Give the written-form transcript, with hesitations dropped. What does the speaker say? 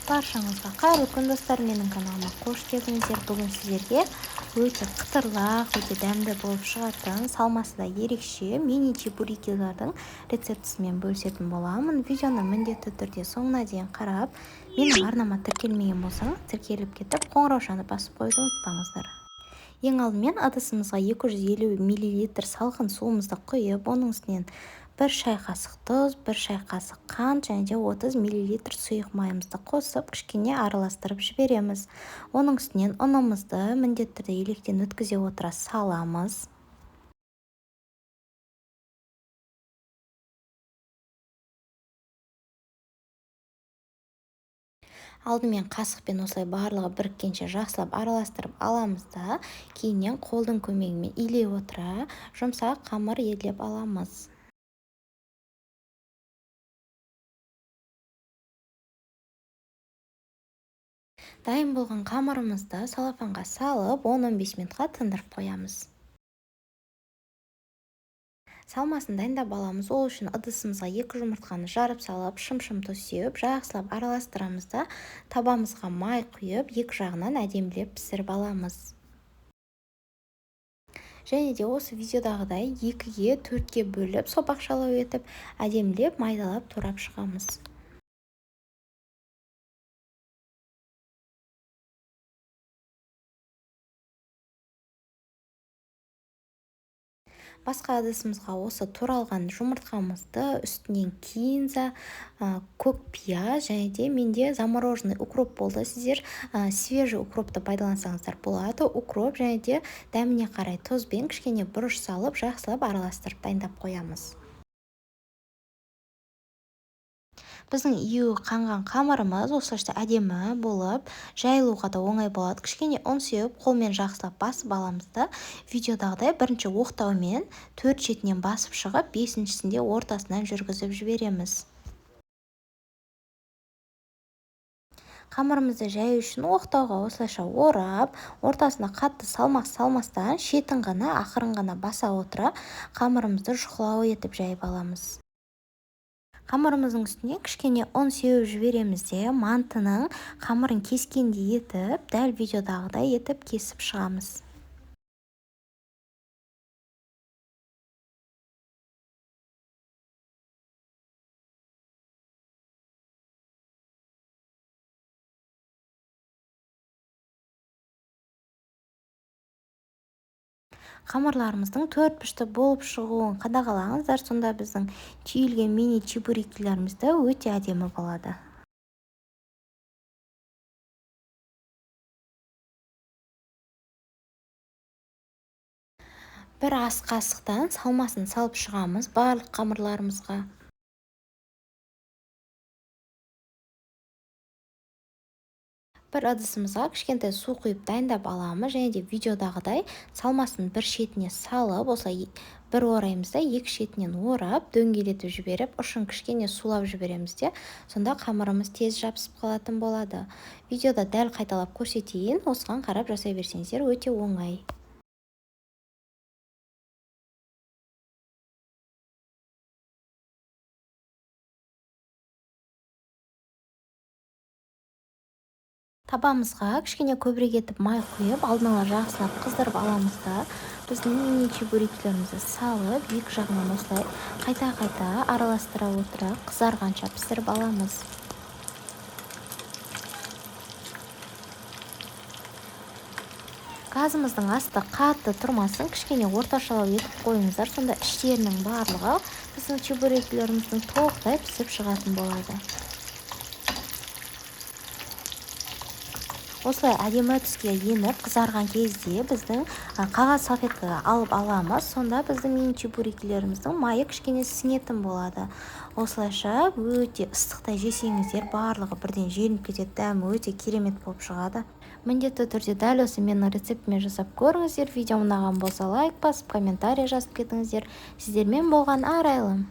Баршаңызға қайырлы күн, достар! Менің каналыма қош келдіңіздер. Бүгін сіздерге өте қытырлақ, өте дәмді болып шығатын, салмасы да ерекше мини чебурекилердің рецептісімен бөлісетін боламын. Видеоны міндетті түрде соңына дейін қарап, менің арнама тіркелмеген болсаңыз, тіркеліп кетіп, қоңыраушаны басып қоюды ұмытпаңыздар. Ең алдымен ыдысымызға 250 мл салқын суымызды құйып, оның үстінен 1 шай қасық тұз, 1 шай қасық қант және де 30 мл сұйық майымызды қосып, кішкене араластырып жібереміз. Оның үстінен ұнымызды міндетті түрде електен өткізе отыра саламыз. Алдымен қасықпен осылай барлығы біріккенше жақсылап араластырып аламыз да, кейіннен қолдың көмегімен илей отыра жұмсақ қамыр елеп аламыз. Дайын болған қамырымызды салафанға салып, 10-15 минутқа тындырып қоямыз. Салмасын дайындап аламыз. Ол үшін ыдысымызға 2 жұмыртқаны жарып салып, шым-шым тұз сеуіп, жақсылап араластырамыз да, табамызға май құйып, екі жағынан әдемілеп пісіріп аламыз. Және де осы видеодағыдай 2-ге, 4-ке бөліп, сопақшалау етіп, әдемілеп майдалап турап шығамыз. Басқа ыдысымызға осы туралған жұмыртқамызды, үстінен кинза, көк пияз және де менде замороженный укроп болды. Сіздер свежий укропты пайдалансаңыздар болады. Укроп және де дәміне қарай тұзбен кішкене бұрыш салып, жақсылап араластырып дайындап қоямыз. Біздің июі қанған қамырымыз осылайша әдемі болып, жайылуға да оңай болады. Кішкене ұн сеуіп, қолмен жақсылап басып аламыз да, видеодағыдай бірінші оқтаумен 4 шетінен басып шығып, 5-шісінде ортасынан жүргізіп жібереміз. Қамырымызды жаю үшін оқтауға осылайша орап, ортасына қатты салмақ салмастан, шетін ғана ақырын ғана баса отыра, қамырымызды жұқалау етіп жайып аламыз. Қамырымыздың үстіне кішкене ұн сеуіп жібереміз де, мантының қамырын кескендей етіп, дәл видеодағыдай етіп кесіп шығамыз. Қамырларымыздың төрт бұрышты болып шығуын қадағалаңыздар, сонда біздің түйілген мини чебурекилеріміз де өте әдемі болады. Бір ас қасықтан салмасын салып шығамыз барлық қамырларымызға. Бір ыдысымызға кішкентай су құйып дайындап аламыз және де видеодағыдай салмасын бір шетіне салып, осылай бір ораймыз да, екі шетінен орап, дөңгелетіп жіберіп, ұшын кішкене сулап жібереміз де, сонда қамырымыз тез жабысып қалатын болады. Видеода дәл қайталап көрсетейін, осыған қарап жасай берсеңіздер өте оңай. Табамызға кішкене көбірек етіп май құйып, алдын ала жақсылап қыздырып аламыз да, біздің мини чебурекилерімізді салып, екі жағынан осылай қайта-қайта араластыра отыра қызарғанша пісіріп аламыз. Газымыздың асты қатты тұрмасын, кішкене орташалау етіп қойыңыздар, сонда іштерінің барлығы біздің чебурекилеріміздің толықтай пісіп шығатын болады. Осылай әдемі түске еніп, қызарған кезде біздің қағаз салфеткаға алып аламыз. Сонда біздің мини чебурекилеріміздің майы кішкене сіңетін болады. Осылайша өте ыстықтай жесеңіздер, барлығы бірден желініп кетеді, дәмі өте керемет болып шығады. Міндетті түрде дәл осы менің рецептіме жасап көріңіздер. Видеом ұнаған болса лайк басып, комментарий жазып кетіңіздер. Сіздермен болған Арайлым.